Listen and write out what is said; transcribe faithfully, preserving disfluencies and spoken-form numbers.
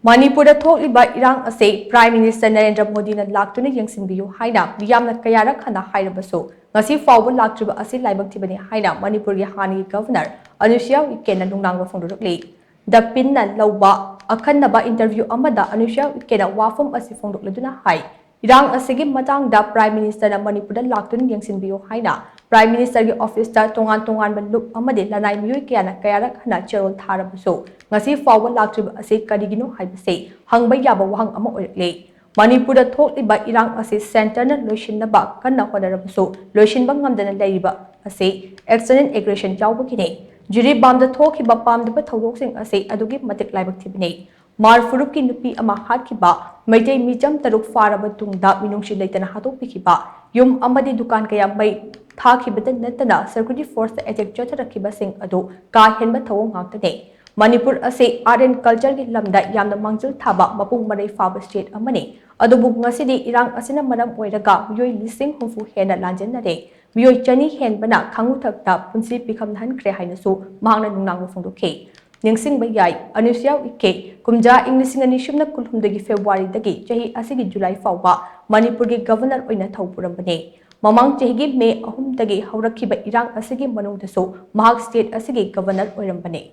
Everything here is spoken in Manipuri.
ꯃꯅꯤꯄꯨꯔꯗ ꯊꯣꯛꯂꯤꯕ ꯏꯔꯥꯡ ꯑꯁꯤ Prime Minister ꯅꯔꯦꯟꯗ꯭ꯔ ꯃꯣꯗꯤꯅ ꯂꯥꯛꯇꯨꯅ ꯌꯦꯡꯁꯤꯟꯕꯤꯌꯨ ꯍꯥꯏꯅ ꯃꯤꯌꯥꯝꯅ ꯀꯌꯥꯔꯛ ꯍꯟꯅ ꯍꯥꯏꯔꯕꯁꯨ, ꯉꯁꯤ ꯐꯥꯎꯕ ꯂꯥꯛꯇ꯭ꯔꯤꯕ ꯑꯁꯤ ꯂꯥꯏꯕꯛ ꯊꯤꯕꯅꯤ ꯍꯥꯏꯅ ꯃꯅꯤꯄꯨꯔꯒꯤ ꯍꯥꯟꯅꯒꯤ Governor ꯑꯅꯨꯁꯨꯌꯥ ꯎꯏꯀꯦꯅ ꯅꯨꯡꯅꯥꯡꯕ ꯐꯣꯡꯗꯣꯔꯛꯂꯤ꯫ The Pin ꯅ ꯂꯧꯕ ꯑꯈꯟꯅꯕ interview ꯑꯃꯗ ꯑꯅꯨꯁꯨꯌꯥ ꯎꯏꯀꯦꯅ ꯋꯥꯐꯝ ꯑꯁꯤ ꯐꯣꯡꯗꯣꯛꯂꯗꯨꯅ ꯍꯥꯏ, ꯏꯔꯥꯡ ꯑꯁꯤꯒꯤ ꯃꯇꯥꯡꯗ Prime Minister ꯅ ꯃꯅꯤꯄꯨꯔꯗ ꯂꯥꯛꯇꯨꯅ ꯌꯦꯡꯁꯤꯟꯕꯤꯌꯨ ꯍꯥꯏꯅ Prime Minister ꯒꯤ office ꯇ ꯇꯣꯉꯥꯟ ꯇꯣꯉꯥꯟꯕ ꯂꯨꯞ ꯑꯃꯗꯤ ꯂꯅꯥꯏ ꯃꯤꯑꯣꯏ ꯀꯌꯥꯅ ꯀꯌꯥꯔꯛ ꯍꯟꯅ ꯆꯦꯔꯣꯜ ꯊꯥꯔꯕꯁꯨ, ꯉꯁꯤ ꯐꯥꯎꯕ ꯂꯥꯛꯇ꯭ꯔꯤꯕ ꯑꯁꯤ ꯀꯔꯤꯒꯤꯅꯣ ꯍꯥꯏꯕꯁꯤ ꯍꯪꯕ ꯌꯥꯕ ꯋꯥꯍꯪ ꯑꯃ ꯑꯣꯏꯔꯛꯂꯤ꯫ ꯃꯅꯤꯄꯨꯔꯗ ꯊꯣꯛꯂꯤꯕ ꯏꯔꯥꯡ ꯑꯁꯤ centre ꯅ ꯂꯣꯏꯁꯤꯟꯅꯕ ꯀꯟꯅ ꯍꯣꯠꯅꯔꯕꯁꯨ, ꯂꯣꯏꯁꯤꯟꯕ ꯉꯝꯗꯅ ꯂꯩꯔꯤꯕ ꯑꯁꯤ external aggression ꯌꯥꯎꯕꯒꯤꯅꯤ꯫ ꯖꯤꯔꯤꯕꯥꯝꯗ ꯊꯣꯛꯈꯤꯕ ꯄꯥꯝꯗꯕ ꯊꯧꯗꯣꯛꯁꯤꯡ ꯑꯁꯤ ꯑꯗꯨꯛꯀꯤ ꯃꯇꯤꯛ ꯂꯥꯏꯕꯛ ꯊꯤꯕꯅꯤ꯫ ꯃꯥꯔ ꯐꯨꯔꯨꯞꯀꯤ ꯅꯨꯄꯤ ꯑꯃ ꯍꯥꯠꯈꯤꯕ, ꯃꯩꯇꯩ ꯃꯤꯆꯝ ꯇꯔꯨꯛ ꯐꯥꯔꯕ ꯇꯨꯡꯗ ꯃꯤꯅꯨꯡꯁꯤ ꯂꯩꯇꯅ ꯍꯥꯠꯇꯣꯛꯄꯤꯈꯤꯕ, ꯌꯨꯝ ꯑꯃꯗꯤ ꯗꯨꯀꯥꯟ ꯀꯌꯥ ꯃꯩ ꯊꯥꯈꯤꯕꯇ ꯅꯠꯇꯅ security force ꯇ attack ꯆꯠꯊꯔꯛꯈꯤꯕꯁꯤꯡ ꯑꯗꯨ ꯀꯥ ꯍꯦꯟꯕ ꯊꯧꯑꯣꯡ ꯉꯥꯛꯇꯅꯤ꯫ ꯃꯅꯤꯄꯨꯔ ꯑꯁꯤ art and culture ꯒꯤ ꯂꯝꯗ ꯌꯥꯝꯅ ꯃꯥꯡꯖꯤꯜ ꯊꯥꯕ ꯃꯄꯨꯡ ꯃꯔꯩ ꯐꯥꯕ state ꯑꯃꯅꯤ꯫ ꯑꯗꯨꯕꯨ ꯉꯁꯤꯗꯤ ꯏꯔꯥꯡ ꯑꯁꯤꯅ ꯃꯔꯝ ꯑꯣꯏꯔꯒ ꯃꯤꯑꯣꯏ ꯂꯤꯁꯤꯡ ꯍꯨꯝꯐꯨ ꯍꯦꯟꯅ ꯂꯥꯟꯖꯦꯟꯅꯔꯦ꯫ ꯃꯤꯑꯣꯏ ꯆꯅꯤ ꯍꯦꯟꯕꯅ ꯈꯥꯉꯨꯊꯛꯇ ꯄꯨꯟꯁꯤ ꯄꯤꯐꯝ ꯅꯍꯟꯈ꯭ꯔꯦ ꯍꯥꯏꯅꯁꯨ ꯃꯍꯥꯛꯅ ꯅꯨꯡꯅꯥꯡꯕ ꯐꯣꯡꯗꯣꯛꯈꯤ꯫ ꯅꯤꯡꯁꯤꯡꯕ ꯌꯥꯏ, ꯑꯅꯨꯁꯨꯌꯥ ꯎꯏꯀꯦ ꯀꯨꯝꯖꯥ ꯏꯪ ꯂꯤꯁꯤꯡ ꯑꯅꯤ ꯁꯨꯞꯅ ꯀꯨꯟꯍꯨꯝꯗꯣꯏꯒꯤ February ꯗꯒꯤ ꯆꯍꯤ ꯑꯁꯤꯒꯤ July ꯐꯥꯎꯕ ꯃꯅꯤꯄꯨꯔꯒꯤ Governor ꯑꯣꯏꯅ ꯊꯧ ꯄꯨꯔꯝꯕꯅꯤ꯫ ꯃꯃꯥꯡ ꯆꯍꯤꯒꯤ May ꯑꯍꯨꯝꯗꯒꯤ ꯍꯧꯔꯛꯈꯤꯕ ꯏꯔꯥꯡ ꯑꯁꯤꯒꯤ ꯃꯅꯨꯡꯗꯁꯨ ꯃꯍꯥꯛ state ꯑꯁꯤꯒꯤ Governor ꯑꯣꯏꯔꯝꯕꯅꯤ꯫